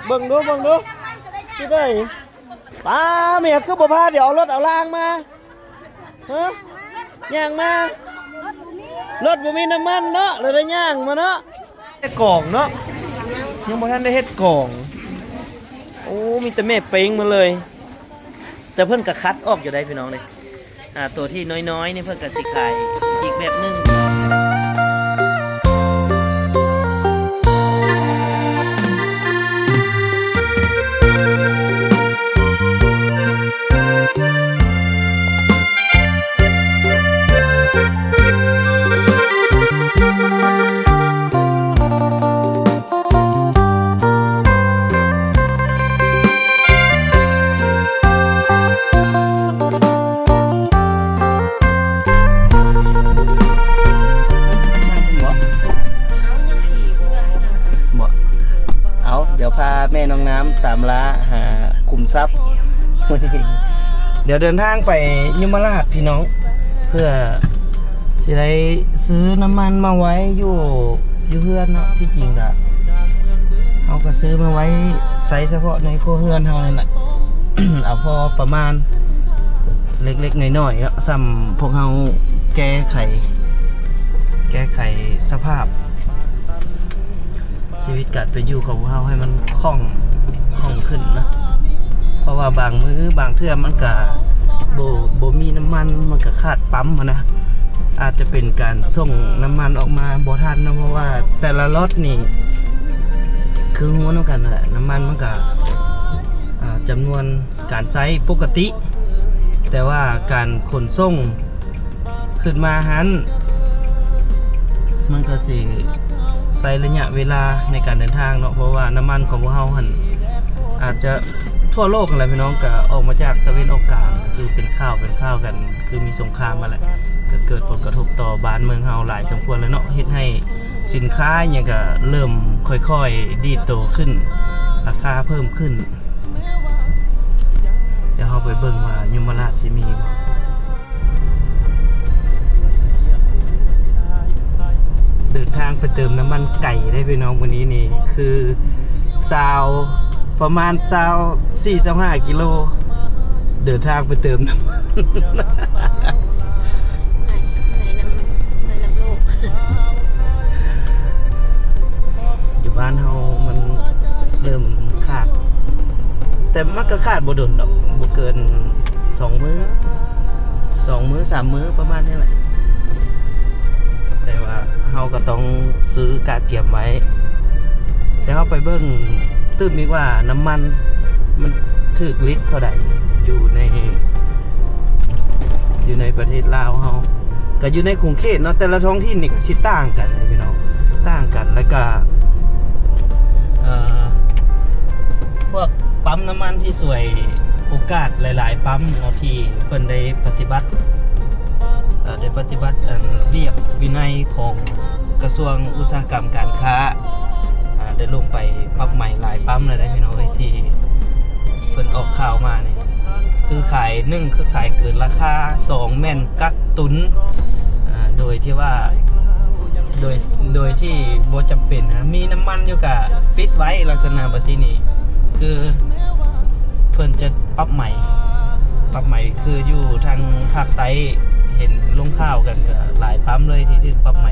ເບິ່ງດູ ເບິ່ງດູ ຊິໄດ້ ປ້າ ແມ່ຄືບໍ່ພາດຽວເອົາລົດເອົາລາງມາ ຮະ ຍ່າງມາ ລົດບໍ່ມີນ້ຳມັນເນາະ ເລີຍໄດ້ຍ່າງມາເນາະ. ແຕ່ກອງເນາະ ຍັງບໍ່ທັນໄດ້ເຮັດກອງ. ໂອ້ ມີແຕ່ແມ່ເປັງໝົດເລີຍ ແຕ່ເພິ່ນກໍຄັດອອກຢູ່ໄດ໋ພີ່ນ້ອງເດ້. ອ່າ ຕົວທີ່ນ້ອຍໆນີ້ເພິ່ນກໍຊິຂາຍອີກແບບໜຶ່ງ. ບໍ່ ເອົາ ດຽວພາແມ່ນ້ອງນ້ຳຕາມລ່າຫາຂຸມຊັບ. ດຽວເດີນທາງໄປຍົມມະລາດພີ່ນ້ອງ ເພື່ອ ຊິໄດ້ຊື້ນ້ຳມັນມາໄວ້ຢູ່ ຢູ່ເຮືອນເນາະ. ທີ່ຈິງກະເຮົາກໍຊື້ມາໄວ້ໃຊ້ສະເພາະໃນຄົວເຮືອນເຮົານີ້ແຫຼະ ເອົາພໍປະມານເລັກໆນ້ອຍໆເນາະ ສ່ຳພວກເຮົາແກ້ໄຂ ແກ້ໄຂສະພາບ ຊີວິດການເປັນຢູ່ຂອງພວກເຮົາໃຫ້ມັນຄ່ອງ ຄ່ອງຂຶ້ນເນາະ. ເພາະວ່າບາງມື້ບາງເທື່ອມັນກະບໍ່ ບໍ່ມີນ້ຳມັນ ມັນກະຂາດປ້ຳຫັ້ນນະ. ອາດຈະເປັນການສົ່ງນ້ຳມັນອອກມາບໍ່ທັນເນາະ ເພາະວ່າແຕ່ລະລັອດນີ້ ຄືຮູ້ນຳກັນຫັ້ນແຫຼະ ນ້ຳມັນມັນກະ ອ່າ ຈຳນວນການໃຊ້ປົກກະຕິ ແຕ່ວ່າການຂົນສົ່ງ ຂຶ້ນມາຫັ້ນ ມັນກໍຊິໃຊ້ໄລຍະເວລາໃນການເດີນທາງເນາະ ເພາະວ່ານ້ຳມັນຂອງພວກເຮົາຫັ້ນ ອາດຈະທົ່ວໂລກຫັ້ນແຫຼະພີ່ນ້ອງ ກໍອອກມາຈາກຕາເວັນອອກກາງ ຄືເປັນຂ່າວເປັນຂ່າວກັນ ຄືມີສົງຄາມຫັ້ນແຫຼະ ກໍເກີດຜົນກະທົບຕໍ່ບ້ານເມືອງເຮົາຫຼາຍສົມຄວນແລ້ວເນາະ ເຮັດໃຫ້ສິນຄ້າອີ່ຫຍັງກໍເລີ່ມຄ່ອຍໆດີດໂຕຂຶ້ນ ລາຄາເພີ່ມຂຶ້ນ. ດຽວເຮົາໄປເບິ່ງວ່າຍົມມະລາດຊິມີບໍ່. ເດີນທາງໄປເຕີມນ້ຳມັນໄກເດ້ພີ່ນ້ອງ ມື້ນີ້ນີ້ຄືຊາວ ປະມານຊາວສີ່ ຊາວຫ້າກິໂລ ເດີນທາງໄປເຕີມນ້ຳມັນ. ເມື່ອຍ ເມື່ອຍນຳ ເມື່ອຍນຳໂລກ. ຢູ່ບ້ານເຮົາມັນເລີ່ມຂາດ ແຕ່ມັນກໍຂາດບໍ່ດົນດອກ ບໍ່ເກີນສອງມື້ ສອງມື້ ສາມມື້ ປະມານນີ້ແຫຼະ ແຕ່ວ່າເຮົາກໍຕ້ອງຊື້ກະກຽມໄວ້. ແຕ່ເຮົາໄປເບິ່ງຕື່ມອີກວ່ານ້ຳມັນມັນຖືກລິດເທົ່າໃດ ຢູ່ໃນ ຢູ່ໃນປະເທດລາວເຮົາ ກໍຢູ່ໃນຂົງເຂດເນາະ ແຕ່ລະທ້ອງຖິ່ນນີ້ກໍຊິຕ່າງກັນເດ້ພີ່ນ້ອງ ຕ່າງກັນ ແລ້ວກໍ ເອີ ພວກປ້ຳນ້ຳມັນທີ່ຊ່ວຍໂອກາດຫຼາຍໆປ້ຳເນາະ ທີ່ເພິ່ນໄດ້ປະຕິບັດ ເອີ ໄດ້ປະຕິບັດ ອັນ ລະບຽບວິໄນຂອງກະຊວງອຸດສາຫະກຳການຄ້າ ອ່າ ໄດ້ລົງໄປປັບໃໝຫຼາຍປ້ຳແລ້ວເດ້ພີ່ນ້ອງເອີຍ ທີ່ເພິ່ນອອກຂ່າວມານີ້ ຄືຂາຍ ໜຶ່ງ ຄືຂາຍເກີນລາຄາ ສອງ ແມ່ນກັກຕຸນ ອ່າ ໂດຍທີ່ວ່າ ໂດຍ ໂດຍທີ່ບໍ່ຈຳເປັນນະ ມີນ້ຳມັນຢູ່ກະປິດໄວ້ ລັກສະນະແບບຊີ້ນີ້ ຄືເພິ່ນຈະປັບໃໝ ປັບໃໝ ຄືຢູ່ທາງພາກໃຕ້ ເຫັນລົງຂ່າວກັນກະຫຼາຍປ້ຳເລີຍທີ່ຖືກປັບໃໝ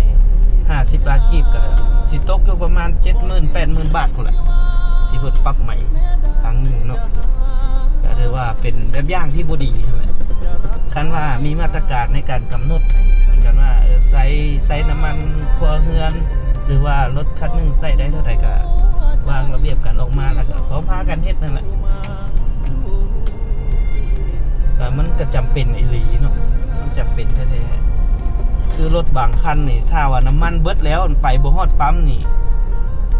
ຫ້າສິບລ້ານກີບ ກະຊິຕົກຢູ່ປະມານເຈັດໝື່ນ ແປດໝື່ນບາດພຸ້ນແຫຼະ ທີ່ເພິ່ນປັບໃໝຄັ້ງໜຶ່ງເນາະ. ກະຖືວ່າເປັນແບບຢ່າງທີ່ບໍ່ດີຫັ້ນແຫຼະ ຄັນວ່າມີມາດຕະການໃນການກຳນົດກັນວ່າ ເອີ ໃຊ້ ໃຊ້ນ້ຳມັນຄົວເຮືອນ ຫຼືວ່າລົດຄັນໜຶ່ງໃຊ້ໄດ້ເທົ່າໃດ ກະວາງລະບຽບກັນອອກມາ ແລ້ວກະພ້ອມພາກັນເຮັດຫັ້ນແຫຼະ. ກໍມັນກໍຈຳເປັນອີ່ຫຼີເນາະ ມັນຈຳເປັນແທ້ໆ ຄືລົດບາງຄັນນີ້ ຖ້າວ່ານ້ຳມັນເບິດແລ້ວໄປບໍ່ຮອດປ້ຳນີ້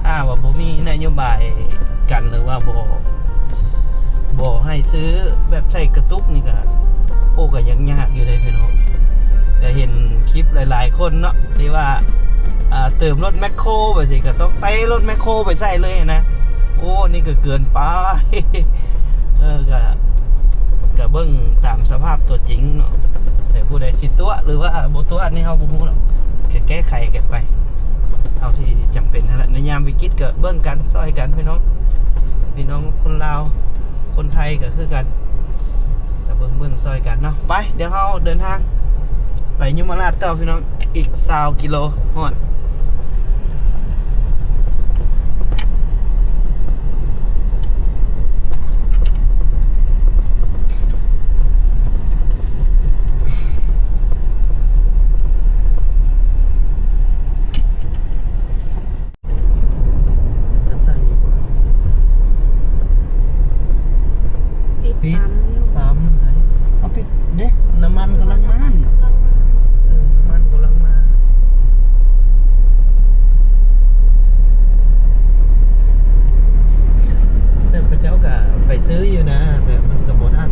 ຖ້າວ່າບໍ່ມີນະໂຍບາຍກັນ ຫຼືວ່າບໍ່ ບໍ່ໃຫ້ຊື້ແບບໃສ່ກະຕຸກນີ້ກໍ ໂອ້ ກໍຍັງຍາກຢູ່ເດ້ພີ່ນ້ອງ. ກໍເຫັນຄລິບຫຼາຍໆຄົນເນາະ ທີ່ວ່າ ອ່າ ເຕີມລົດແມັກໂຄແບບຊີ້ ກໍຕ້ອງເຕະລົດແມັກໂຄໄປໃສ່ເລີຍນະ. ໂອ້ ນີ້ກໍເກີນໄປ ເອີ ກະ ກະເບິ່ງຕາມສະພາບຕົວຈິງເນາະ ແຕ່ຜູ້ໃດຊິຕົວະ ຫຼືວ່າບໍ່ຕົວະ ອັນນີ້ເຮົາບໍ່ຮູ້ດອກ ກະແກ້ໄຂກັນໄປ ເທົ່າທີ່ຈຳເປັນຫັ້ນແຫຼະ. ໃນຍາມວິກິດກະເບິ່ງກັນ ຊ່ອຍກັນພີ່ນ້ອງ. ນ້ອງຄົນລາວ ຄົນໄທກໍຄືກັນ ກໍເບິ່ງໆຊ່ອຍກັນເນາະ. ໄປ ດຽວເຮົາເດີນທາງໄປຍົມມະລາດຕໍ່ພີ່ນ້ອງ ອີກຊາວກິໂລຮອດ. ຈະໃສ່ອີກບໍ່? ປິດ ປິດ ປ້ຳຢູ່ ປ້ຳໄດ໋. ເອົາ ປິດເດ້ ນ້ຳມັນກຳລັງມານີ້ ກຳລັງມາ. ເອີ ນ້ຳມັນກຳລັງມາ. ແຕ່ເຂົາເຈົ້າກະໄປຊື້ຢູ່ນະ ແຕ່ມັນກະບໍ່ທັນ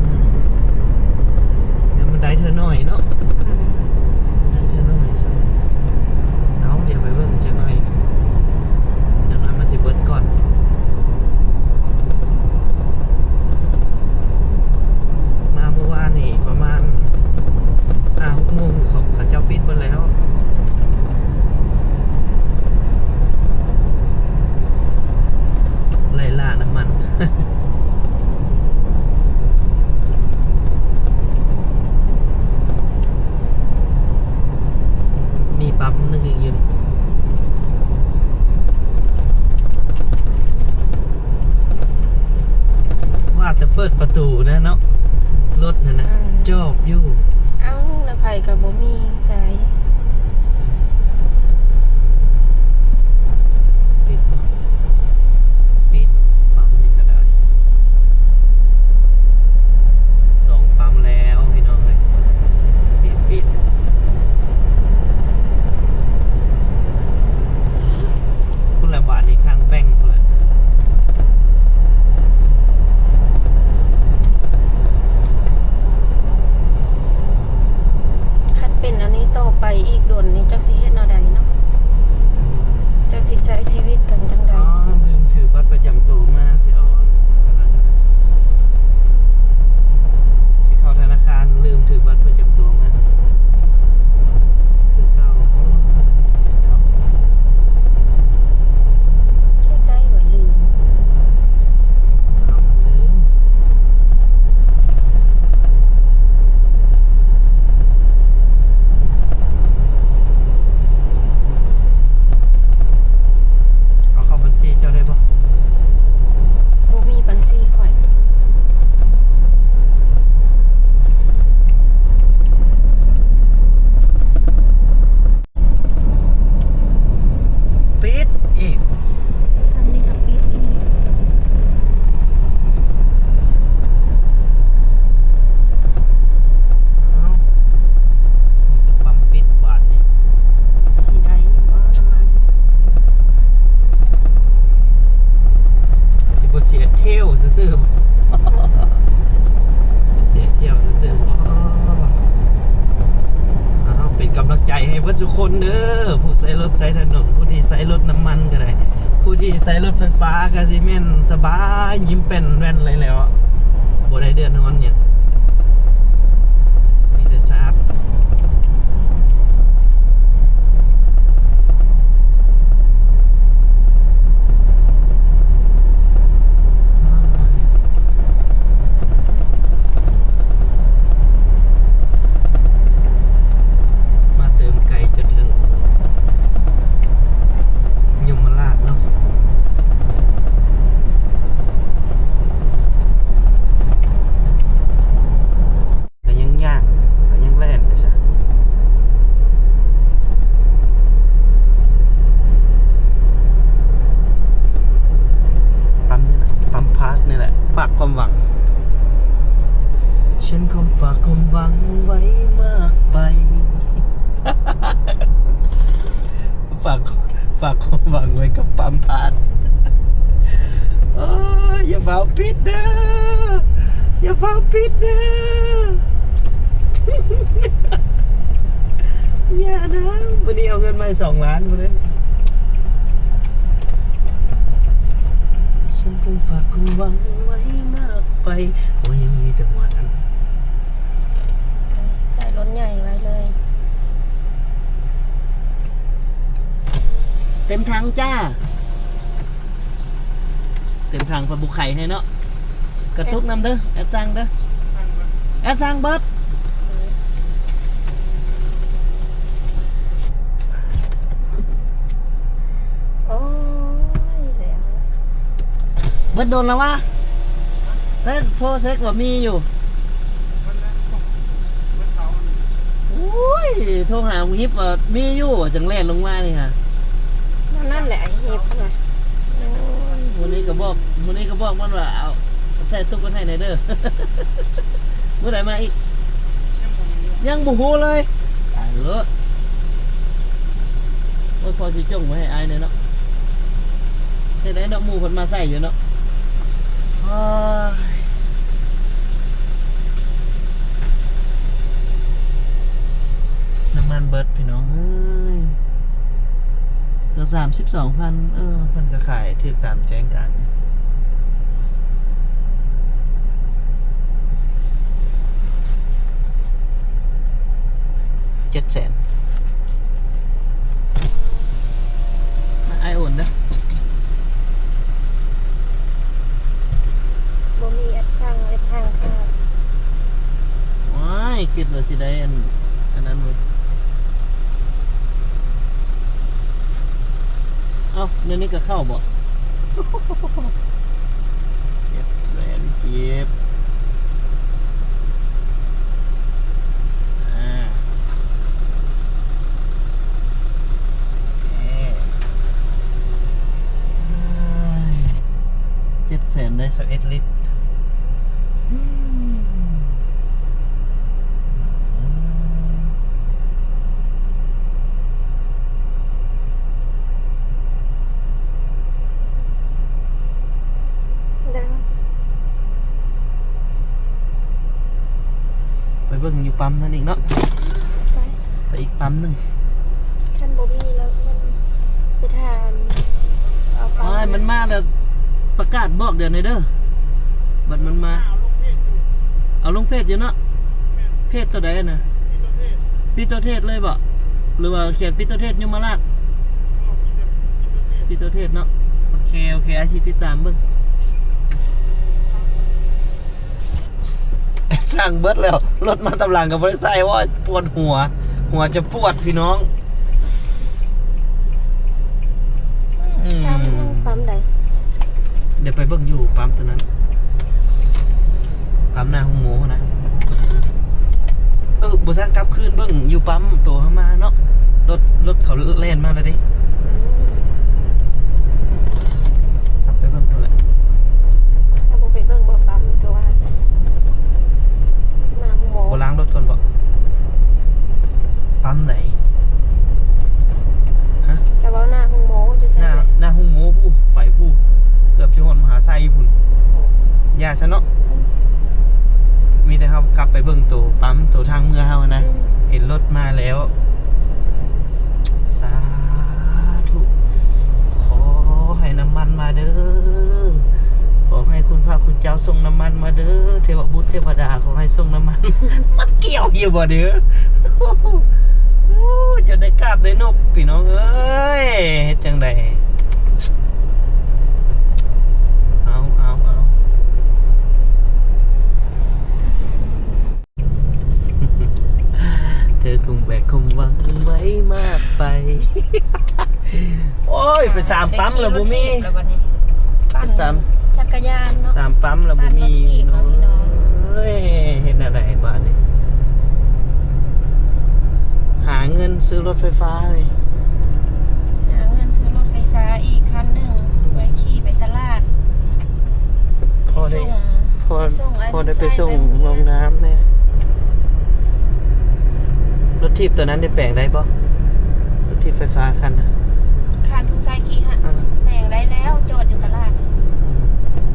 ແຕ່ມັນໄດ້ເທື່ອໜ້ອຍເນາະ. ອືມ ໄດ້ເທື່ອໜ້ອຍຊະ. ເອົາ ດຽວໄປເບິ່ງຈັກໜ້ອຍ ຈັກໜ້ອຍມັນຊິເບິດກ່ອນ. ມາມື້ວານນີ້ປະມານຫ້າຫົກໂມງ ເຂົາ ເຂົາເຈົ້າປິດເບິດແລ້ວ. ໄລ່ລ່ານ້ຳມັນ. ມີປ້ຳໜຶ່ງອີກຢູ່ ວ່າແຕ່ເປີດປະຕູນະເນາະ ລົດຫັ້ນນະ ອືມ ຈອບຢູ່. ເອົ້າ ແລ້ວໃຜກໍບໍ່ມີໃສ. ປິດ ປິດປ້ຳນີ້ກໍໄດ້ ສອງປ້ຳແລ້ວພີ່ນ້ອງເອີຍ. ປິດ ປິດ ພຸ້ນລະ ບາດນີ້ທາງແບ່ງພຸ້ນລະ. ຄັນເປັນອັນນີ້ຕໍ່ໄປອີກດົນນີ້ ຈັກຊິເຮັດແນວໃດເນາະ? ຈັກຊິໃຊ້ຊີວິດກັນຈັ່ງໃດ? ອໍ ລືມຖືບັດປະຈຳໂຕມາ ຊິເອົາອັນນັ້ນ ຊິເຂົ້າທະນາຄານ ລືມຖືບັດປະຈຳໂຕມາ ຄືເກົ່າ. ເຮັດໄດ້ບໍ່ລືມ? ເອົາ ລືມ. ເອົາເຂົ້າບັນຊີເຈົ້າໄດ້ບໍ່? ບໍ່ມີບັນຊີຂ້ອຍ. ປິດອີກ ອັນນີ້ກໍປິດອີກ. ເອົ້າ ປ້ຳປິດບາດນີ້ ຊິໄດ້ຢູ່ບໍ່ນ້ຳມັນ? ຊິບໍ່ເສຍຖ້ຽວຊື່ໆ ເສຍຖ້ຽວຊື່ໆບໍ່? ເອົາ ເປັນກຳລັງໃຈໃຫ້ເບິດທຸກຄົນເດີ ຜູ້ໃຊ້ລົດໃຊ້ຖະໜົນ ຜູ້ທີ່ໃຊ້ລົດນ້ຳມັນກໍໄດ້ ຜູ້ທີ່ໃຊ້ລົດໄຟຟ້າກໍຊິແມ່ນສະບາຍ ຍິ້ມແປ້ນແວ່ນເລີຍແຫຼະ ບໍ່ໄດ້ເດືອດຮ້ອນຫຍັງ ມີແຕ່ຊາດ. ມາເຕີມໄກຈົນເຖິງຍົມມະລາດເນາະ ກໍຍັງຍ່າງ ກໍຍັງແລ່ນໄປຊະ. ປ້ຳນີ້ແຫຼະ ປ້ຳພາສນີ້ແຫຼະ ຝາກຄວາມຫວັງ ຝາກ ຝາກຄວາມຫວັງໄວ້ກັບປ້ຳພາສ. ໂອ້ຍ ຢ່າຟ້າວປິດເດີ ຢ່າຟ້າວປິດເດີ ຢ່ານະ ມື້ນີ້ເອົາເງິນມາໃຫ້ສອງລ້ານພຸ້ນເດ້. ໂອ້ຍ ຍັງມີແຕ່ຫົວນັ້ນ ໃສ່ລົດໃຫຍ່ໄວ້ເລີຍ ເຕັມຖັງຈ້າ. ເຕັມຖັງ ເພິ່ນບໍ່ໄຂໃຫ້ເນາະ. ກະຕຸກນຳເດີ ແອັດສັ່ງເດີ ແອັດສັ່ງເບິດ. ໂອ້ຍ ແລ້ວ ເບິດດົນແລ້ວວະ? ໃຊ້ໂທເຊັກວ່າມີຢູ່. ໂອ້ຍ ໂທຫາຮີບວ່າມີຢູ່ ຈັ່ງແລ່ນລົງມານີ້ຫາ. ນັ້ນແຫຼະຮີບນະ. ໂອ້ຍ ມື້ນີ້ກໍບອກ ມື້ນີ້ກໍບອກມັນວ່າ ເອົາໃສ່ຕຸກໄວ້ໃຫ້ແດ່ເດີ. ມື້ໃດມາອີກ? ຍັງບໍ່ຮູ້ເລີຍ. ຕາຍໂລດ. ໂອ້ຍ ພໍຊິຈົ່ງໄວ້ໃຫ້ອ້າຍແດ່ເນາະ. ເຮັດໄດ້ເນາະ ໝູ່ເພິ່ນມາໃສ່ຢູ່ເນາະ. ໂອ້ຍ ນ້ຳມັນເບິດພີ່ນ້ອງເອີຍ. ກໍສາມສິບສອງພັນ ເອີ ເພິ່ນກໍຂາຍຖືກຕາມແຈ້ງການ. ເຈັດແສນ ມາ ອ້າຍໂອນເດີ. ບໍ່ມີແອັດສັ່ງ ແອັດສັ່ງຄ່າ. ໂອ້ຍ ຄິດວ່າຊິໄດ້ອັນ ອັນນັ້ນເວີຍ. ເອົ້າ ແນວນີ້ກໍເຂົ້າບໍ່? ເຈັດແສນກີບ. ອ່າ ໂອເຄ ເຈັດແສນໄດ້ຊາວເອັດລິດ. ອືມ ໄດ້ ໄປເບິ່ງຢູ່ປ້ຳນັ້ນອີກເນາະ. ໄປ ໄປອີກປ້ຳໜຶ່ງ. ຄັນບໍ່ມີແລ້ວມັນໄປຖາມເອົາປ້ຳ. ໂອ້ຍ ມັນມາແລ້ວປະກາດບອກດຽວນີ້ເດີ. ບັດມັນມາ ເອົາລົງເຟສຢູ່ເນາະ. ເພຈໂຕໃດນະ? ປິໂຕເທດເລີຍບໍ? ຫຼືວ່າຂຽນປິໂຕເທດຍົມມະລາດ? ປິໂຕເທດເນາະ. ໂອເຄ ໂອເຄ ອ້າຍຊິຕິດຕາມເບິ່ງ. ສັ່ງເບິດແລ້ວ ລົດມາຕາມຫຼັງກໍບໍ່ໄດ້ໃສ່. ໂອ້ຍ ປວດຫົວ ຫົວຈະປວດພີ່ນ້ອງ. ອືມ ປ້ຳ ປ້ຳໃດ? ດຽວໄປເບິ່ງຢູ່ປ້ຳໂຕນັ້ນ ປ້ຳໜ້າໂຮງໝໍນະ. ເອີ ບໍ່ຊັ້ນກັບຄືນເບິ່ງຢູ່ປ້ຳໂຕເຮົາມາເນາະ. ລົດ ລົດເຂົາແລ່ນມາແລ້ວເດ້. ອືມ ກັບໄປເບິ່ງພຸ້ນແຫຼະ. ເຮົາບໍ່ໄປເບິ່ງບໍ່ປ້ຳໂຕ ໜ້າໂຮງໝໍ? ບໍ່ລ້າງລົດກ່ອນບໍ? ປ້ຳໃດ? ຮະ? ຈະເວົ້າໜ້າໂຮງໝໍຢູ່ໃສ? ໜ້າ ໜ້າໂຮງໝໍພຸ້ນ ໄປພຸ້ນ ເກືອບຊິຮອດມະຫາໄຊພຸ້ນ. ໂອ້ ຢ່າຊະເນາະ. ອືມ ມີແຕ່ເຮົາກັບໄປເບິ່ງໂຕປ້ຳ ໂຕທາງເມືອເຮົານະ. ອືມ ເຫັນລົດມາແລ້ວ. ສາທຸ ຂໍໃຫ້ນ້ຳມັນມາເດີ. ຂໍໃຫ້ຄຸນພະຄຸນເຈົ້າສົ່ງນ້ຳມັນມາເດີ. ເທວະບຸດເທວະດາ ຂໍໃຫ້ສົ່ງນ້ຳມັນ. ມັນກ່ຽວຢູ່ບໍ່ເດີ? ໂອ້ ຈົນໄດ້ກາບໄດ້ນົບ ພີ່ນ້ອງເອີຍ ເຮັດຈັ່ງໃດ? ເອົາ ເອົາ ເອົາ. ເທີຄົງແບກຄວາມຫວັງໄວ້ມາກໄປ. ໂອ້ຍ ໄປສາມປ້ຳແລ້ວບໍ່ມີ. ໄດ້ຂີ່ລົດຖີບແລ້ວບັດນີ້ ໄປສາມ ປັ່ນຈັກກະຍານເນາະ ສາມປ້ຳແລ້ວບໍ່ມີ. ປັ່ນລົດຖີບເນາະພີ່ນ້ອງເອີຍ. ເຮັດແນວໃດບາດນີ້? ຫາເງິນຊື້ລົດໄຟຟ້າເອີຍ. ຫາເງິນຊື້ລົດໄຟຟ້າອີກຄັນໜຶ່ງ ໄວ້ຂີ່ໄປຕະຫຼາດ. ພໍໄດ້ ພໍ ພໍໄດ້ໄປສົ່ງ ໄປສົ່ງອັນ ໄປໂຮງງານແດ່. ລົດຖີບໂຕນັ້ນໄດ້ແປງໄດ້ບໍ່? ລົດຖີບໄຟຟ້າຄັນນະ ຄັນທຸງໄຊຂີ່ຫັ້ນ. ອ່າ ແປງໄດ້ແລ້ວ ຈອດຢູ່ຕະຫຼາດ.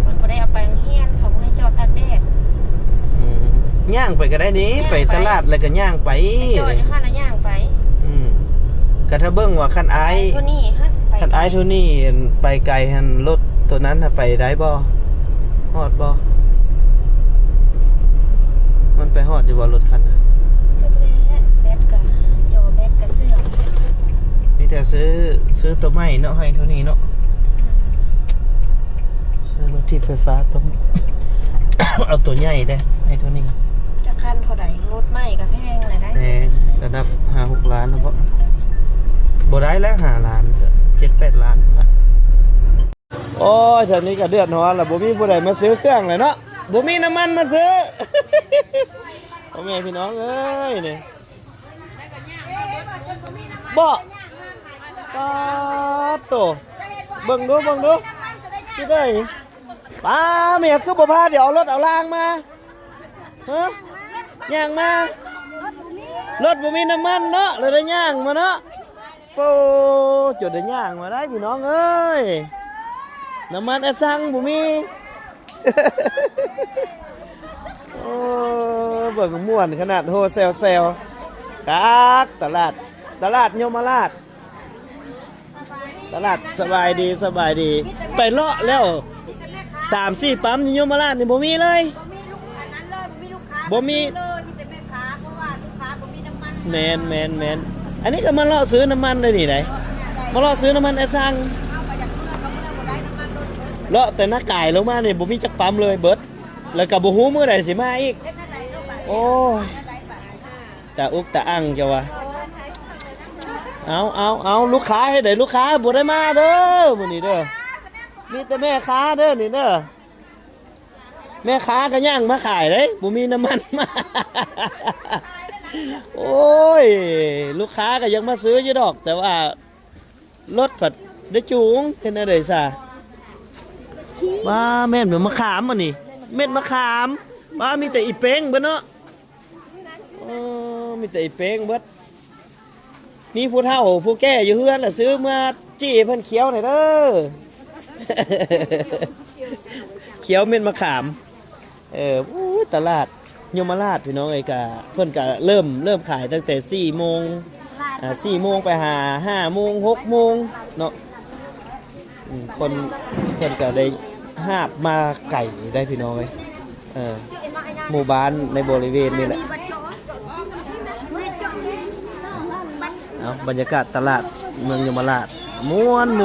ເພິ່ນບໍ່ໄດ້ເອົາໄປໂຮງຮຽນ ເຂົາບໍ່ໃຫ້ຈອດຕາກແດດ. ອືມ ຍ່າງໄປກໍໄດ້ນີ້ ຍ່າງໄປ ໄປຕະຫຼາດແລ້ວກໍຍ່າງໄປ ໄປຈອດຢູ່ຫັ້ນແລ້ວຍ່າງໄປ. ອືມ ກໍຖ້າເບິ່ງວ່າຄັນອ້າຍ ອ້າຍໂທນີ້ຫັ້ນ ໄປ ຄັນອ້າຍໂທນີ້ໄປໄກຫັ້ນ ລົດໂຕນັ້ນຫາໄປໄດ້ບໍ່? ຮອດບໍ່? ມັນໄປຮອດຢູ່ບໍ່ ລົດຄັນນັ້ນ? ຈັກແຫຼະ ແບັດກະ ຈໍແບັດກະເສື່ອມ. ມີແຕ່ຊື້ ຊື້ໂຕໃໝ່ເນາະ ໃຫ້ໂທນີ້ເນາະ. ອືມ ຊື້ລົດຖີບໄຟຟ້າ ຕ້ອງ ເອົາຕົວໃຫຍ່ເດ້ ໃຫ້ຕົວນີ້ ຈັກຄັນເທົ່າໃດ? ລົດໃໝ່ກໍແພງແລ້ວນະ ແພງ ລະດັບຫ້າຫົກລ້ານແລ້ວບໍ? ບໍ່ໄດ້ແລ້ວ ຫ້າລ້ານ ເຈັດແປດລ້ານພຸ້ນລະ. ໂອ້ຍ ແຖວນີ້ກໍເດືອດຮ້ອນລະ ບໍ່ມີຜູ້ໃດມາຊື້ເຄື່ອງແລ້ວເນາະ ບໍ່ມີນ້ຳມັນມາຊື້ ພໍ່ແມ່ພີ່ນ້ອງເອີຍ ນີ້ ບໍ່ ປາດໂຕ ເບິ່ງດູ ເບິ່ງດູ ຊິໄດ້ ປ້າ ແມ່ຄືບໍ່ພາດຽວເອົາລົດເອົາລາງມາ ຮະ ຍ່າງມາ ລົດບໍ່ມີນ້ຳມັນເນາະ ເລີຍໄດ້ຍ່າງມາເນາະ. ໂອ້ ຈົນໄດ້ຍ່າງມາໄດ້ພີ່ນ້ອງເອີຍ ນ້ຳມັນແອັດຊັງບໍ່ມີ ໂອ້ ເບິ່ງມ່ວນຂະໜາດ ໂຮແຊວໆ ຄັກ ຕະຫຼາດ ຕະຫຼາດຍົມມະລາດ ຕະຫຼາດ ສະບາຍດີ ສະບາຍດີ ໄປເລາະແລ້ວສາມສີ່ປ້ຳຢູ່ຍົມມະລາດນີ້ບໍ່ມີເລີຍ ບໍ່ມີລູກ ອັນນັ້ນເລີຍ ບໍ່ມີລູກຄ້າ ບໍ່ມີ ຊື້ເລີຍ ມີແຕ່ແມ່ຄ້າ ເພາະວ່າລູກຄ້າບໍ່ມີນ້ຳມັນ ແມ່ນໆໆ ອັນນີ້ກໍມາເລາະຊື້ນ້ຳມັນໄດ້ນີ້ໄດ໋ ມາເລາະຊື້ນ້ຳມັນແອັດຊັງ ເຮົາກໍຢາກເມືອກໍເມືອບໍ່ໄດ້ ນ້ຳມັນລົດເບິດ ເລາະແຕ່ນາກາຍລົງມານີ້ບໍ່ມີຈັກປ້ຳເລີຍ ເບິດ ແລ້ວກໍບໍ່ຮູ້ມື້ໃດຊິມາອີກ ເຮັດແນວໃດເນາະ ບາດ ໂອ້ຍ ແນວໃດບາດ ຕາອຸກຕາອັ່ງເຈົ້າວ່າ ເອົາ ເອົາ ເອົາ ລູກຄ້າເຮັດໃດ ລູກຄ້າບໍ່ໄດ້ມາເດີມື້ນີ້ເດີ ມີແຕ່ແມ່ຄ້າເດີນີ້ເດີ ແມ່ຄ້າກໍຍ່າງມາຂາຍເດ້ ບໍ່ມີນ້ຳມັນມາ ໂອ້ຍ ລູກຄ້າກໍຢາກມາຊື້ຢູ່ດອກ ແຕ່ວ່າລົດພັດໄດ້ຈູງ ເຮັດແນວໃດຊະ ວ່າແມ່ນແມ່ນມະຂາມອັນນີ້ ເມັດມະຂາມ ວ່າມີແຕ່ອີເປັງເບິດເນາະ ໂອ້ ມີແຕ່ອີເປັງເບິດ ມີຜູ້ເຖົ້າຜູ້ແກ່ຢູ່ເຮືອນລະຊື້ເມືອຈີ່ເພິ່ນຂຽວແດ່ເດີ ຂຽວເມັດມະຂາມ ເອີ ໂອ້ຍ ຕະຫຼາດຍົມມະລາດພີ່ນ້ອງເອີຍ ກະເພິ່ນກະເລີ່ມ ເລີ່ມຂາຍຕັ້ງແຕ່ສີ່ໂມງ ອ່າ ສີ່ໂມງໄປຫາຫ້າໂມງ ຫົກໂມງເນາະ ອືມ ຄົນ ເພິ່ນກໍໄດ້ຫາບມາໄກໄດ໋ພີ່ນ້ອງເອີຍ ເອີ ໝູ່ບ້ານໃນບໍລິເວນນີ້ແຫຼະ ເອົາ ບັນຍາກາດຕະຫຼາດເມືອງຍົມມະລາດ ມ່ວນໆ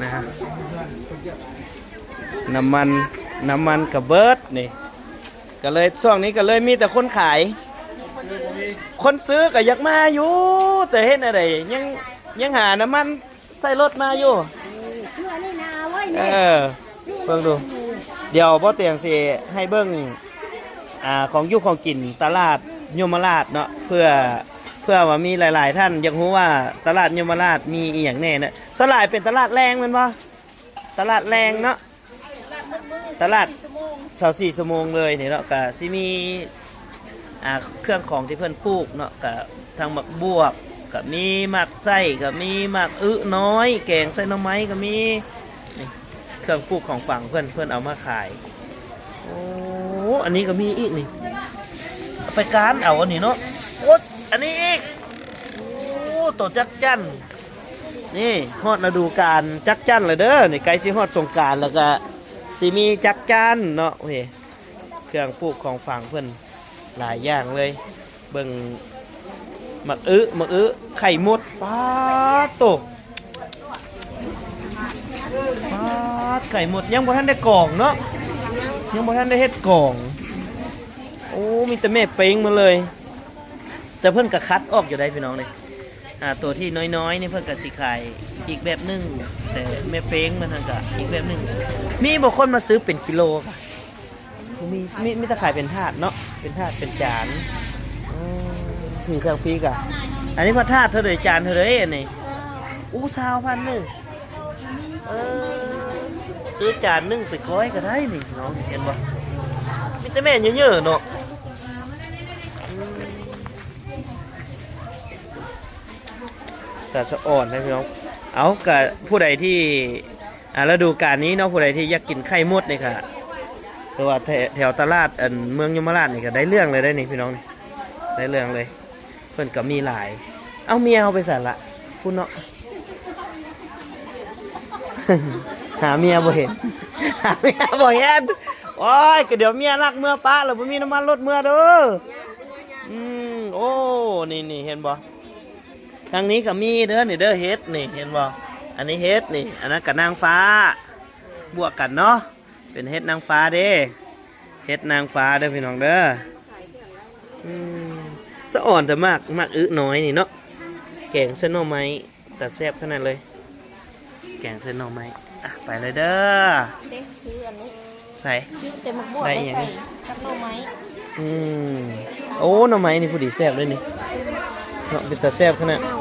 ນະ ນ້ຳມັນ ນ້ຳມັນກໍເບິດນີ້ ກໍເລີຍ ຊ່ວງນີ້ກໍເລີຍມີແຕ່ຄົນຂາຍ ຄົນຊື້ກໍຢາກມາຢູ່ ແຕ່ເຮັດແນວໃດ ຍັງ ຍັງຫານ້ຳມັນໃສ່ລົດມາຢູ່ ເອີ ເບິ່ງດູ ດຽວບໍ່ຕຽງຊິໃຫ້ເບິ່ງ ອ່າ ຂອງຢູ່ຂອງກິນຕະຫຼາດຍົມມະລາດເນາະ ເພື່ອ ເພື່ອວ່າມີຫຼາຍໆທ່ານຢາກຮູ້ວ່າຕະຫຼາດຍົມມະລາດມີອີ່ຫຍັງແດ່ເນາະ ສ່ວນຫຼາຍເປັນຕະຫຼາດແລງແມ່ນບໍ່? ຕະຫຼາດແລງເນາະ ຕະຫຼາດຊາວສີ່ຊົ່ວໂມງເລີຍນີ້ເນາະ ກະຊິມີ ອ່າ ເຄື່ອງຂອງທີ່ເພິ່ນປູກເນາະ ກະທັງໝາກບວບ ກະມີໝາກໄສ້ ກະມີໝາກອຶນ້ອຍ ແກງໃສ່ໜໍ່ໄມ້ກະມີ ນີ້ ເຄື່ອງປູກຂອງຝັງເພິ່ນ ເພິ່ນເອົາມາຂາຍ ໂອ້ ອັນນີ້ກະມີອີກນີ້ ເອົາໄປການເອົາອັນນີ້ເນາະ ໂອ້ ອັນນີ້ອີກ ໂອ້ ໂຕຈັກຈັ່ນ ນີ້ຮອດລະດູການຈັກຈັ່ນແລ້ວເດີ ນີ້ໃກ້ຊິຮອດສົງການແລ້ວກະຊິມີຈັກຈັ່ນເນາະ ໂອເຄ ເຄື່ອງປູກຂອງຝັງເພິ່ນຫຼາຍຢ່າງເລີຍ ເບິ່ງ ໝາກອຶ ໝາກອຶ ໄຂ່ມົດ ປາດໂຕ ປາດ ໄຂ່ມົດ ຍັງບໍ່ທັນໄດ້ກອງເນາະ ຍັງບໍ່ທັນໄດ້ເຮັດກອງ ໂອ້ ມີແຕ່ແມ່ເປັງມາເລີຍ ແຕ່ເພິ່ນກະຄັດອອກຢູ່ໄດ໋ພີ່ນ້ອງເດ້ ອ່າ ໂຕທີ່ນ້ອຍໆນີ້ເພິ່ນກະຊິຂາຍອີກແບບໜຶ່ງ ແຕ່ແມ່ເປັງມັນຫັ້ນກະອີກແບບໜຶ່ງ ມີບໍ່ຄົນມາຊື້ເປັນກິໂລກະ ບໍ່ມີ ມີ ມີແຕ່ຂາຍເປັນຖາດເນາະ ເປັນຖາດເປັນຈານ ອືມ ທີ່ທາງພີ້ກະ ອັນນີ້ພັດຖາດເທົ່າໃດ ຈານເທົ່າໃດອັນນີ້ ອູ້ ຊາວພັນໜຶ່ງ ເອີ ຊື້ຈານໜຶ່ງໄປກ້ອຍກໍໄດ້ນີ້ເນາະ ເຫັນບໍ່ ມີແຕ່ແມ່ເຍີະໆເນາະ ອືມ ຕາສະອອນນະພີ່ນ້ອງ ເອົາ ກະຜູ້ໃດທີ່ ອ່າ ລະດູການນີ້ເນາະ ຜູ້ໃດທີ່ຢາກກິນໄຂ່ມົດນີ້ກະ ຄືວ່າແຖ ແຖວຕະຫຼາດ ອັນ ເມືອງຍົມມະລາດນີ້ກະໄດ້ເລື່ອງເລີຍເດ້ນີ້ພີ່ນ້ອງ ໄດ້ເລື່ອງເລີຍ ເພິ່ນກໍມີຫຼາຍ ເອົ້າ ເມຍເຮົາໄປໃສລະ? ພຸ້ນເນາະ ຫາເມຍບໍ່ເຫັນ ຫາເມຍບໍ່ເຫັນ ໂອ້ຍ ກະດຽວເມຍລັກເມືອປະ ແລ້ວບໍ່ມີນ້ຳມັນລົດເມືອເດີ ອືມ ໂອ້ ນີ້ ນີ້ ເຫັນບໍ່ ທາງນີ້ກໍມີເດີ ນີ້ເດີ ເຫັດນີ້ ເຫັນບໍ່ ອັນນີ້ເຫັດນີ້ ອັນນັ້ນກໍນາງຟ້າ ບວກກັນເນາະ ເປັນເຫັດນາງຟ້າເດ້ ເຫັດນາງຟ້າເດີພີ່ນ້ອງເດີ. ອືມ ສະອອນແຕ່ໝາກ ໝາກອຶນ້ອຍນີ້ເນາະ ແກງໃສ່ໜໍ່ໄມ້ ຕາແຊບຂະໜາດເລີຍ ແກງໃສ່ໜໍ່ໄມ້. ອ່ະ ໄປເລີຍເດີ ເດ້ ຊື້ອັນນີ້ ໃສ່ ຊື້ແຕ່ໝາກບວບ ໄດ້ຫຍັງ ໃສ່ກັບໜໍ່ໄມ້. ອືມ ໂອ້ ໜໍ່ໄມ້ນີ້ພໍດີແຊບເລີຍນີ້ເນາະ ເປັນຕາແຊບຂະໜາດ. ເອົາ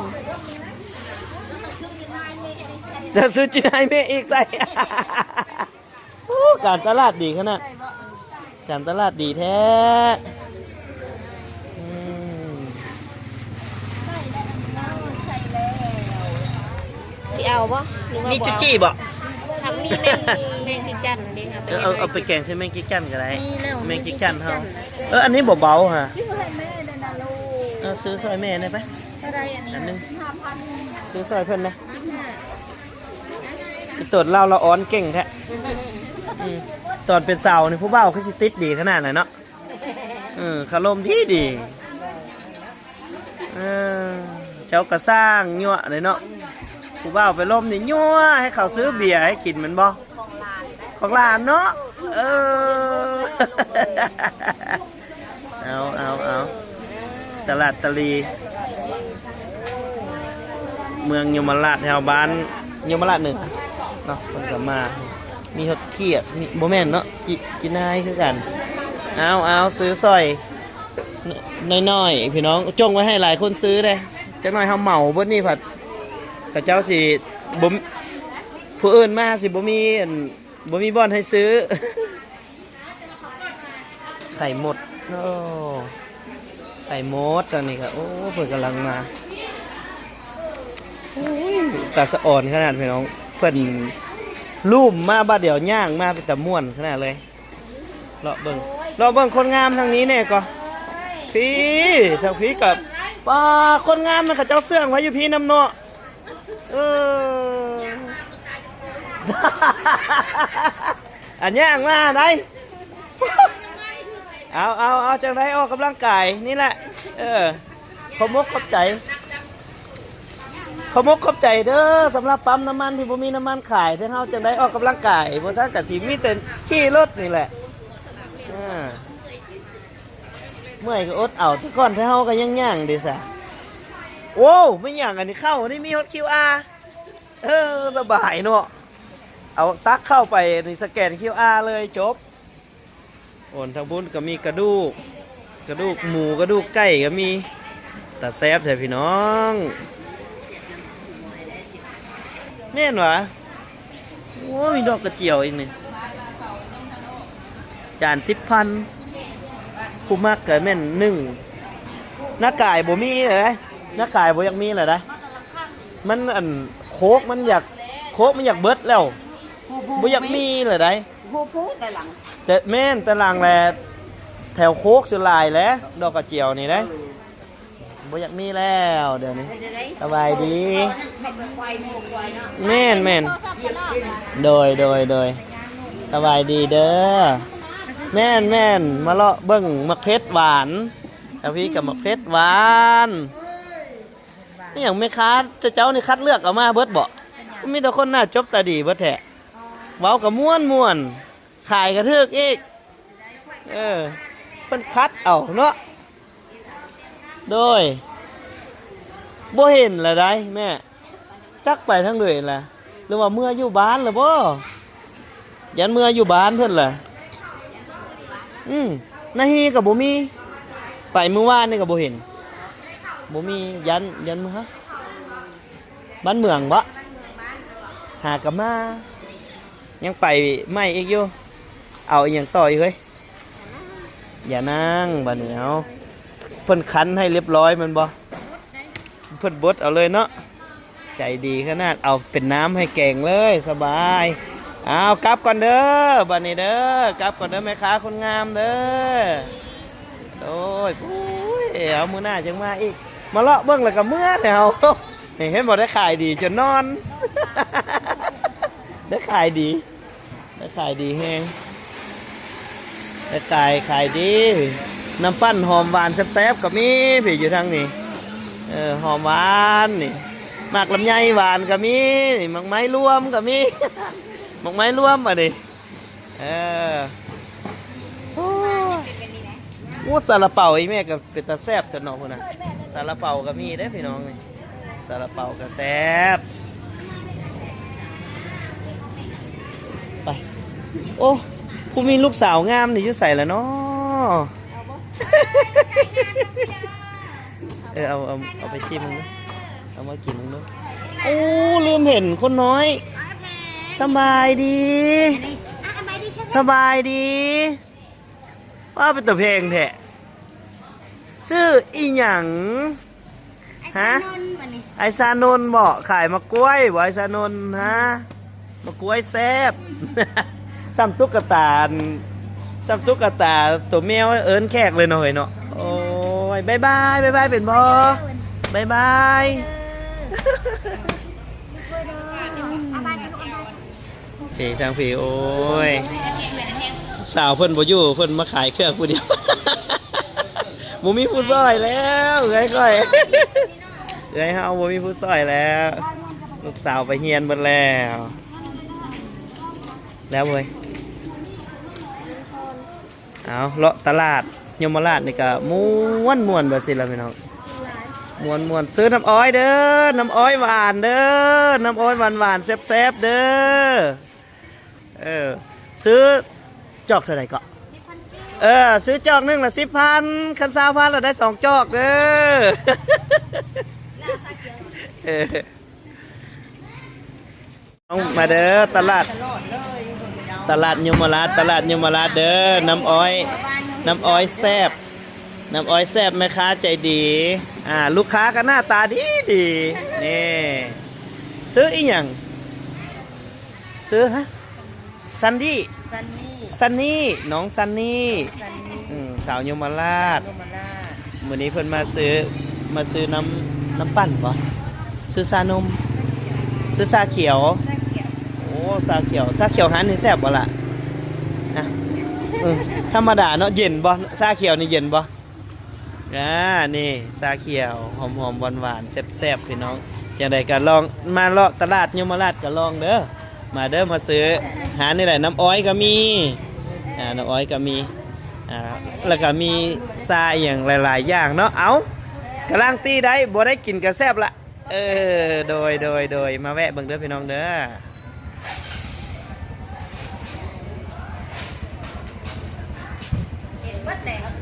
ແຕ່ຊື້ຈີນາຍແມ່ອີກໃສ່ ໂອ້ ການຕະຫຼາດດີຂະໜາດ ການຕະຫຼາດດີແທ້. ອືມ ຊິເອົາບໍ່ ຫຼືວ່າ ມີ ບໍ່ເອົາ ຈູຈີບໍ່? ທາງນີ້ແມ່ງ ແມ່ງຈີຈັນເດ້ ເອົາໄປ ເອີ ເອົາ ເອົາໄປແກງໃສ່ແມງຈີຈັນກໍໄດ້ ມີແລ້ວ ແມງຈີຈັນເຮົາ. ແມງຈີຈັນ ເອີ ອັນນີ້ບໍ່ເບົາຫະ ຊື້ໃຫ້ແມ່ແດ່ນະລູກ ເອີ ຊື້ຊ່ອຍແມ່ແດ່ໄປ ເທົ່າໃດອັນນີ້ ອັນໜຶ່ງ ຫ້າພັນ ຊື້ຊ່ອຍເພິ່ນນະ. ອີ່ຕົນລາວລະອອນເກັ່ງແທ້. ອືມ ຕອນເປັນສາວນີ້ຜູ້ບ່າວຄືຊິຕິດດີຂະໜາດນັ້ນເນາະ. ເອີ ຄາລົມດີດີ ເອີ ເຈົ້າກະຊ່າງຍົວະເດ້ເນາະ ຜູ້ບ່າວໄປລົມນີ້ຍົວະໃຫ້ເຂົາຊື້ເບຍໃຫ້ກິນແມ່ນບໍ່? ຂອງຫຼານເນາະ. ເອີ ເອົາ ເອົາ ເອົາ ຕະຫຼາດຕະຫຼີ ເມືອງຍົມມະລາດ ແຖວບ້ານຍົມມະລາດເໜືອເນາະ ເພິ່ນກໍມາ. ມີຮອດຂຽດ ມີ ບໍ່ແມ່ນເນາະ ຈີ ຈີນາຍຄືກັນ. ເອົາ ເອົາ ຊື້ຊ່ອຍໜ້ອຍໆ ພີ່ນ້ອງ ຈົ່ງໄວ້ໃຫ້ຫຼາຍຄົນຊື້ເດ້ ຈັກໜ້ອຍເຮົາເໝົາເບິດນີ້ພັດ ເຂົາເຈົ້າຊິບໍ່ ຜູ້ອື່ນມາຊິບໍ່ມີອັນ ບໍ່ມີບ່ອນໃຫ້ຊື້. ໄຂ່ມົດ ໂອ້ ໄຂ່ມົດຕອນນີ້ກໍ ໂອ້ ເພິ່ນກຳລັງມາ. ໂອ້ຍ ຕາສະອອນຂະໜາດພີ່ນ້ອງ ເພິ່ນລູມມາບາດດຽວຍ່າງມາເປັນຕາມ່ວນຂະໜາດເລີຍ. ເລາະເບິ່ງ ເລາະເບິ່ງຄົນງາມທາງນີ້ແດ່ກໍ ພີ້ ທາງພີ້ກໍ ປາ ຄົນງາມນະ ເຂົາເຈົ້າເຊື່ອງໄວ້ຢູ່ພີ້ນຳເນາະ. ເອີ ອັນຍ່າງມາໄດ ເອົາ ເອົາ ເອົາ ຈັ່ງໃດອອກກຳລັງກາຍນີ້ແຫຼະ. ເອີ ຂອບມົກຂອບໃຈ ຂອບມົກຂອບໃຈເດີ ສຳລັບປ້ຳນ້ຳມັນທີ່ບໍ່ມີນ້ຳມັນຂາຍ ທາງເຮົາຈັ່ງໄດ້ອອກກຳລັງກາຍ ບໍ່ຊັ້ນກໍຊິມີແຕ່ຂີ່ລົດນີ້ແຫຼະ. ເອີ ເມື່ອຍກໍອົດເອົາ ແຕ່ກ່ອນແທ້ເຮົາກໍຍັງຍ່າງເດ້ຊະ. ໂອ້ ແມ່ນຫຍັງອັນນີ້ ເຂົ້ານີ້ມີຮອດຄິວອາ ເອີ ສະບາຍເນາະ ເອົາຕັກເຂົ້າໄປນີ້ ສະແກນຄິວອາເລີຍ ຈົບ. ໂອນ ທາງພຸ້ນກໍມີກະດູກ ກະດູກໝູ ກະດູກໄກ່ກໍມີ ຕາແຊບແທ້ພີ່ນ້ອງ ແມ່ນຫວາ? ໂອ້ ມີດອກກະຈຽວອີກນີ້ ຈານສິບພັນ ຜູ້ມັກກໍແມ່ນໜຶ່ງ ນາກາຍບໍ່ມີແລ້ວເດ້ ນາກາຍບໍ່ຢາກມີແລ້ວເດ້. ມັນ ອັນ ໂຄກມັນຢາກ ໂຄກມັນຢາກເບິດແລ້ວ ບໍ່ຢາກມີແລ້ວໃດ. ຜູ້ ຜູ້ແຕ່ຫຼັງ ແຕ່ ແມ່ນ ແຕ່ຫຼັງແຫຼະ ແຖວໂຄກສ່ວນຫຼາຍແຫຼະ ດອກກະຈຽວນີ້ເດ້. ເອີ ບໍ່ຢາກມີແລ້ວດຽວນີ້. ເປັນຈັ່ງໃດ? ສະບາຍດີ. ແມ່ນ ແມ່ນ. ໂດຍ ໂດຍ ໂດຍ. ສະບາຍດີເດີ. ແມ່ນ ແມ່ນ. ມາເລາະເບິ່ງໝາກເຜັດຫວານ. ທາງພີ້ກໍໝາກເຜັດຫວານ. ອີຫຍັງແມ່ຄ້າເຈົ້ານີ້ຄັດເລືອກເອົາມາເບິດບໍ? ມີແຕ່ຄົນໜ້າຈົບຕາດີເບິດແທ້. ເວົ້າກໍມ່ວນໆ ຂາຍກໍຖືກອີກ. ເອີ ເພິ່ນຄັດເອົາເນາະ. ໂດຍ ບໍ່ເຫັນລະໃດແມ່ ຈັກໄປທາງໃດລະ ຫຼືວ່າເມືອຢູ່ບ້ານລະບໍ? ຢ້ານເມືອຢູ່ບ້ານເພິ່ນລະ. ອືມ ນາຮີກໍບໍ່ມີ ໄປມື້ວານນີ້ກໍບໍ່ເຫັນ ບໍ່ມີ ຢ້ານ ຢ້ານເມືອ. ບ້ານເມືອງບໍ? ຫາກະມາ ຍັງໄປໃໝ່ອີກຢູ່. ເອົາອີ່ຫຍັງຕໍ່ອີກເຮີ້ຍ? ຢ່ານັ່ງ ບາດນີ້ເອົາ ເພິ່ນຄັ້ນໃຫ້ລຽບຮ້ອຍແມ່ນບໍ່? ເພິ່ນບົດເອົາເລີຍເນາະ. ໃຈດີຂະໜາດ ເອົາເປັນນ້ຳໃຫ້ແກງເລີຍ ສະບາຍ. ເອົາ ກັບກ່ອນເດີ ບາດນີ້ເດີ ກັບກ່ອນເດີ ແມ່ຄ້າຄົນງາມເດີ. ໂອ້ຍ ໂອ້ຍ ເອົາ ມື້ໜ້າຈັ່ງມາອີກ ມາເລາະເບິ່ງແລ້ວກໍເມືອແລ້ວ. ເຫັນບໍ່ ໄດ້ຂາຍດີຈົນນອນ ໄດ້ຂາຍດີ ໄດ້ຂາຍດີແຮງ ໄດ້ຂາຍ ຂາຍດີ. ນ້ຳປັ່ນຫອມຫວານແຊບໆກໍມີພີ້ ຢູ່ທາງນີ້. ເອີ ຫອມຫວານນີ້ ໝາກລຳໄຍຫວານກໍມີ ໝາກໄມ້ລວມກໍມີ. ໝາກໄມ້ລວມ ອັນນີ້ ເອີ ໂອ້ ໂອ້ ຊາລາເປົາອີ່ແມ່ກໍເປັນຕາແຊບແທ້ເນາະ ພຸ້ນນະ ຊາລາເປົາກໍມີເດ້ພີ່ນ້ອງນີ້ ຊາລາເປົາກໍແຊບ ໄປ ໂອ້ ຜູ້ມີລູກສາວງາມນີ້ຢູ່ໃສລະເນາະ? ເອີ ເອົາ ເອົາ ເອົາໄປຊີມເບິ່ງດູ ເອົາມາກິນເບິ່ງດູ ໂອ້ ລືມເຫັນຄົນນ້ອຍ ສະບາຍດີ ສະບາຍດີ ວ້າ ເປັນຕາແພງແທ້ ຊື່ອີ່ຫຍັງ? ຮະ? ອ້າຍຊານົນບໍ? ຂາຍໝາກກ້ວຍບໍ? ອ້າຍຊານົນ ຮະ? ໝາກກ້ວຍແຊບ ສ່ຳຕຸກກະຕາ ສ່ຳຕຸກກະຕາໂຕແມວເອີ້ນແຂກເລີຍເນາະ ເຮີ້ຍເນາະ ໂອ້ຍ ບາຍບາຍ ບາຍບາຍ ເປັນບໍ່? ບາຍບາຍ ເພ ທາງເພ ໂອ້ຍ ສາວເພິ່ນບໍ່ຢູ່ ເພິ່ນມາຂາຍເຄື່ອງຜູ້ດຽວ ບໍ່ມີຜູ້ຊ່ອຍແລ້ວ ເອື້ອຍຂ້ອຍ ເອື້ອຍເຮົາບໍ່ມີຜູ້ຊ່ອຍແລ້ວ ລູກສາວໄປຮຽນເບິດແລ້ວ ແລ້ວເວີຍ ເອົາ ເລາະຕະຫຼາດຍົມມະລາດນີ້ກະມ່ວນໆ ວ່າຊີ້ລະພີ່ນ້ອງ ມ່ວນໆ ຊື້ນ້ຳອ້ອຍເດີ ນ້ຳອ້ອຍຫວານເດີ ນ້ຳອ້ອຍຫວານໆ ແຊບໆ ເດີ ເອີ ຊື້ຈອກເທົ່າໃດເກາະ? ເອີ ຊື້ຈອກໜຶ່ງລະສິບພັນ ຄັນຊາວພັນລະໄດ້ສອງຈອກເດີ ເອີ ເອົາ ມາເດີ ຕະຫຼາດ ຕະຫຼາດຍົມມະລາດ ຕະຫຼາດຍົມມະລາດເດີ ນ້ຳອ້ອຍ ນ້ຳອ້ອຍແຊບ ນ້ຳອ້ອຍແຊບ ແມ່ຄ້າໃຈດີ ອ່າ ລູກຄ້າກໍໜ້າຕາດີໆ ນີ້ ຊື້ອີ່ຫຍັງ? ຊື່ ຮະ? ຊັນດີ ຊັນນີ ຊັນນີ ນ້ອງຊັນນີ ຊັນນີ ອືມ ສາວຍົມມະລາດ ຍົມມະລາດ ມື້ນີ້ເພິ່ນມາຊື້ ມາຊື້ນ້ຳ ນ້ຳປັ່ນບໍ? ຊື້ຊານົມ ຊື້ຊາຂຽວ ຊາຂຽວ ໂອ້ ຊາຂຽວ ຊາຂຽວຮ້ານນີ້ແຊບບໍ່ລະ? ນະ ເອີ ທຳມະດາເນາະ ເຢັນບໍ່? ຊາຂຽວນີ້ເຢັນບໍ່? ອ່າ ນີ້ຊາຂຽວ ຫອມໆ ຫວານໆ ແຊບໆ ພີ່ນ້ອງ ຈັ່ງໃດກໍລອງມາເລາະຕະຫຼາດຍົມມະລາດກໍລອງເດີ ມາເດີ ມາຊື້ ຫານີ້ແຫຼະ ນ້ຳອ້ອຍກໍມີ ອ່າ ນ້ຳອ້ອຍກໍມີ ອ່າ ແລ້ວກໍມີຊາອີ່ຫຍັງຫຼາຍໆ ຢ່າງເນາະ ເອົ້າ ກາລັນຕີໄດ້ ບໍ່ໄດ້ກິນກໍແຊບລະ ເອີ ໂດຍ ໂດຍ ໂດຍ ມາແວະເບິ່ງເດີພີ່ນ້ອງເດີ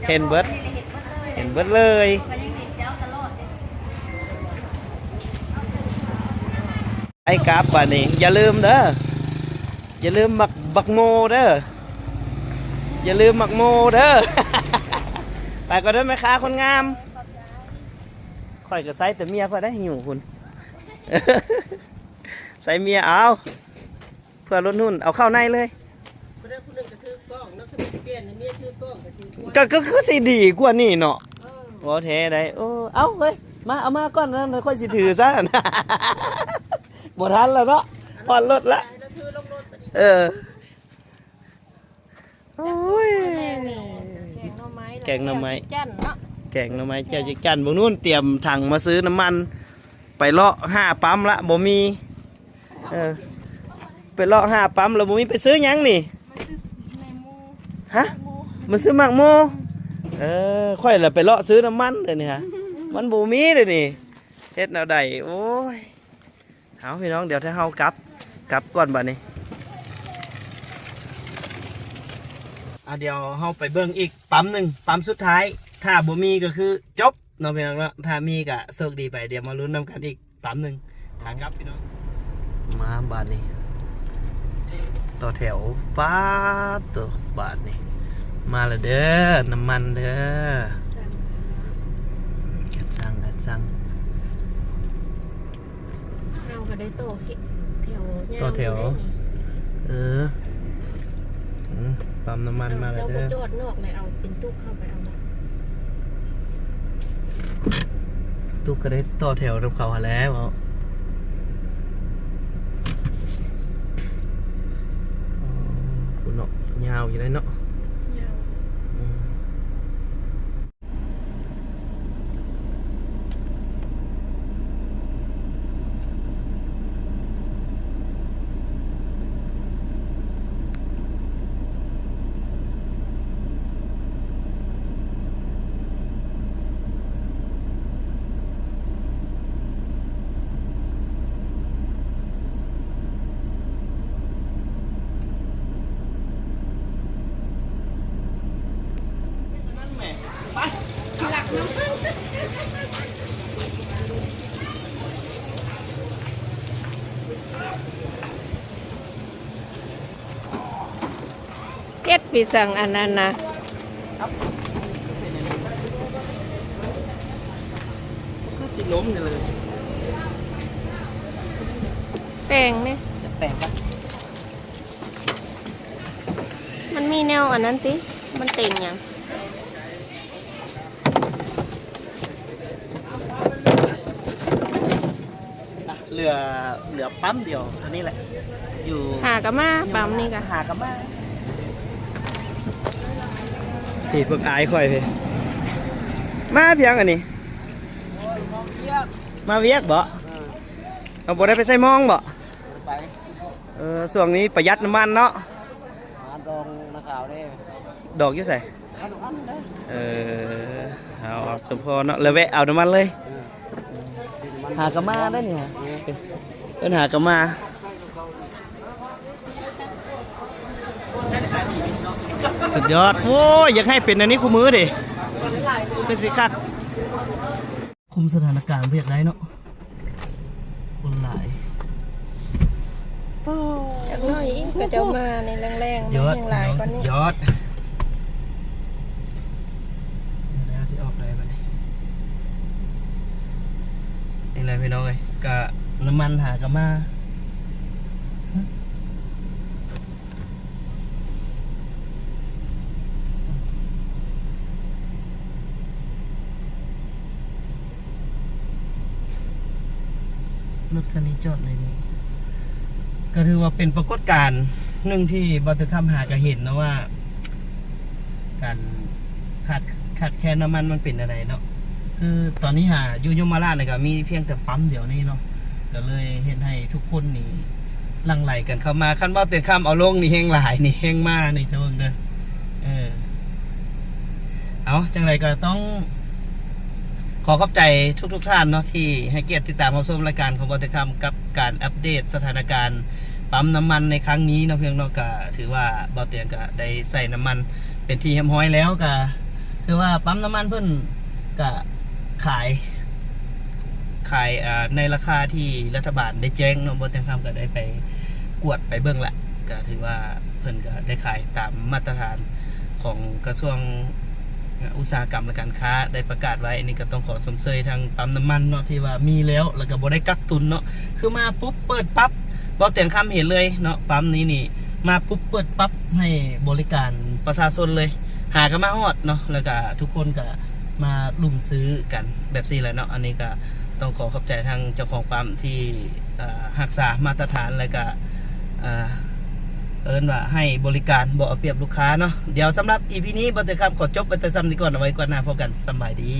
ເຫັນເບິດ ເຫັນເບິດເລີຍ ໄປກັບບາດນີ້ ຢ່າລືມເດີ ຢ່າລືມໝາກ ບັກໂມເດີ ຢ່າລືມໝາກໂມເດີ ໄປກ່ອນເດີແມ່ຄ້າຄົນງາມ ຂ້ອຍກໍໃຊ້ແຕ່ເມຍຂ້ອຍໄດ້ຢູ່ພຸ້ນ ໃຊ້ເມຍເອົາ ເພື່ອລົດຫຸ້ນ ເອົາເຂົ້າໃນເລີຍ ຜູ້ໃດຜູ້ໜຶ່ງກໍຖືກ້ອງເນາະ ຄັນແມ່ນປ່ຽນໃຫ້ເມຍຖືກ້ອງກໍຊິມ່ວນ ກໍ ກໍຄືຊິດີກວ່ານີ້ເນາະ ເອີ ເວົ້າແທ້ໃດ໋ ໂອ້ ເອົາເຮີ້ຍ ມາ ເອົາມາກ່ອນ ຂ້ອຍຊິຖືຊະ ບໍ່ທັນແລ້ວເນາະ ຮອດລົດລະ ແລ້ວຖືລົງລົດບັດນີ້ ເອີ. ໂອ້ຍ ແກງໜໍ່ໄມ້ ແກງໜໍ່ໄມ້ ແຈ່ວຈິກຈັ່ນເນາະ ແກງໜໍ່ໄມ້ແຈ່ວຈິກຈັ່ນ ບາງນູ້ນຕຽມຖັງມາຊື້ນ້ຳມັນ ໄປເລາະຫາປ້ຳລະບໍ່ມີ ເອີ ໄປເລາະຫາປ້ຳລະບໍ່ມີ ໄປຊື້ຫຍັງນີ້? ຮະ? ມາຊື້ໝາກໂມ ເອີ ຂ້ອຍລະໄປເລາະຊື້ນ້ຳມັນດຽວນີ້ຫະ ມັນບໍ່ມີດຽວນີ້ ເຮັດແນວໃດ ໂອ້ຍ. ເອົາ ພີ່ນ້ອງ ດຽວຖ້າເຮົາກັບ ກັບກ່ອນບາດນີ້ ອ່າ ດຽວເຮົາໄປເບິ່ງອີກປ້ຳໜຶ່ງ ປ້ຳສຸດທ້າຍ ຖ້າບໍ່ມີກໍຄືຈົບເນາະ ພີ່ນ້ອງເນາະ ຖ້າມີກໍໂຊກດີໄປ ດຽວມາລຸ້ນນຳກັນອີກປ້ຳໜຶ່ງ ຂາກັບ ພີ່ນ້ອງ ມາບາດນີ້ ຕໍ່ແຖວ ປາດໂທ້ ບາດນີ້ ມາແລ້ວເດີ ນ້ຳມັນເດີ ແອັດຊັງ ແອັດຊັງ. ເຮົາກໍໄດ້ຕໍ່ແຖວ ຕໍ່ແຖວ ເອີ ອືມ ປ້ຳນ້ຳມັນມາແລ້ວເດີ ເຈົ້າກໍຈອດນອກແລ້ວ ເອົາເປັນຕຸກເຂົ້າໄປເອົາ ຕຸກກໍໄດ້ຕໍ່ແຖວນຳເຂົາຫັ້ນແຫຼະ ເວົ້າ ໂອ້ ພຸ້ນເນາະ ຍາວຢູ່ເດ້ເນາະ ຍາວ ອືມ. ເ ເຮັດໄປສັ່ງອັນນັ້ນນະ ຄືຊິລົ້ມນີ້ເລີຍ ແປງນີ້ ແປງປະ? ມັນມີແນວອັນນັ້ນຕິ ມັນເຕັງຫຍັງ? ອ່ະ ເຫຼືອ ເຫຼືອປ້ຳດຽວ ອັນນີ້ແຫຼະ ຢູ່ ຫາກະມາ ປ້ຳນີ້ກະຫາກະມາ ທີ່ເພິ່ນອາຍຂ້ອຍພີ້ ມາພຽງອັນນີ້ ມາວຽກບໍ? ເອີ ເຮົາບໍ່ໄດ້ໄປໃສ່ມອງບໍ? ບໍ່ໄດ້ໄປ ເອີ ຊ່ວງນີ້ປະຢັດນ້ຳມັນເນາະ ຫາດອງນ້າສາວເດ້ ດອກຢູ່ໃສ? ເອີ ເອົາ ເອົາສົມພໍເນາະ ແລ້ວແວະເອົານ້ຳມັນເລີຍ ເອີ ຫາກະມາໄດ້ນີ້ ເອີ ເອີ້ນຫາກະມາ ສຸດຍອດ ໂອ້ຍ ຢາກໃຫ້ເປັນອັນນີ້ຄູ່ມື້ເດ້ ຄືຊິຄັກ. ຄຸມສະຖານະການວຽກໄດ້ເນາະ ຄົນຫຼາຍ ໂອ້ ຈັກໜ້ອຍອີກ ເຂົາເຈົ້າມາໃນແລງໆ ສຸດຍອດ ມາແຮງຫຼາຍກວ່ານີ້ ພີ່ນ້ອງ ສຸດຍອດ ແລ້ວຊິອອກໄດ້ບັດນີ້ ນີ້ແຫຼະພີ່ນ້ອງເອີຍ ກະນ້ຳມັນຫາກະມາ. ລົດຄັນນີ້ຈອດໃນນີ້ ກໍຖືວ່າເປັນປາກົດການໜຶ່ງທີ່ບ່າວເຕີຄຳຫາກໍເຫັນເນາະວ່າ ການຂາດ ຂາດແຄນນ້ຳມັນມັນເປັນແນວໃດເນາະ. ຄືຕອນນີ້ຫາຢູ່ຍົມມະລາດນີ້ກໍມີພຽງແຕ່ປ້ຳດຽວນີ້ເນາະ ກໍເລີຍເຮັດໃຫ້ທຸກຄົນນີ້ຫຼັ່ງໄຫຼກັນເຂົ້າມາ. ຄັນເວົ້າແຕ່ຄຳເອົາລົງນີ້ແຮງຫຼາຍນີ້ ແຮງມານີ້ ເຈົ້າເບິ່ງເດີ. ເອີ ເອົາ ຈັ່ງໃດກໍຕ້ອງຂໍຂອບໃຈທຸກໆທ່ານເນາະ ທີ່ໃຫ້ກຽດຕິດຕາມຮັບຊົມລາຍການຂອງບ່າວແຕ່ຄຳ ກັບການອັບເດດສະຖານະການປ້ຳນ້ຳມັນໃນຄັ້ງນີ້ເນາະ ເພື່ອນເນາະ. ກໍຖືວ່າບ່າວແຕ່ຄຳກໍໄດ້ໃສ່ນ້ຳມັນ ເປັນທີ່ຮຽບຮ້ອຍແລ້ວ ກະຖືວ່າປ້ຳນ້ຳມັນເພິ່ນກະຂາຍ ຂາຍ ເອີ ໃນລາຄາທີ່ລັດຖະບານໄດ້ແຈ້ງເນາະ. ບ່າວແຕ່ຄຳກະໄດ້ໄປກວດໄປເບິ່ງລະ ກະຖືວ່າເພິ່ນກະໄດ້ຂາຍຕາມມາດຕະຖານຂອງກະຊວງອຸດສາຫະກຳ ແລະ ການຄ້າໄດ້ປະກາດໄວ້. ອັນນີ້ກະຕ້ອງຂໍຊົມເຊີຍທາງປ້ຳນ້ຳມັນເນາະ ທີ່ວ່າມີແລ້ວ ແລ້ວກະບໍ່ໄດ້ກັກຕຸນເນາະ. ຄືມາປຸບເປີດປັບ ບ່າວແຕ່ຄຳເຫັນເລີຍເນາະ ປ້ຳນີ້ນີ້ ມາປຸບເປີດປັບໃຫ້ບໍລິການປະຊາຊົນເລີຍ ຫາກໍມາຮອດເນາະ ແລ້ວກໍທຸກຄົນກໍມາລຸມຊື້ກັນແບບຊີ້ແຫຼະເນາະ. ອັນນີ້ກໍຕ້ອງຂໍຂອບໃຈທາງເຈົ້າຂອງປ້ຳທີ່ ເອີ ຮັກສາມາດຕະຖານ ແລ້ວກໍ ເອີ ເອີ້ນວ່າໃຫ້ບໍລິການບໍ່ເອົາປຽບລູກຄ້າເນາະ. ດຽວສຳລັບອີພີນີ້ ບ່າວແຕ່ຄຳຂໍຈົບໄວ້ແຕ່ສ່ຳນີ້ກ່ອນ ເອົາໄວ້ກ່ອນໜ້າພົບກັນ ສະບາຍດີ.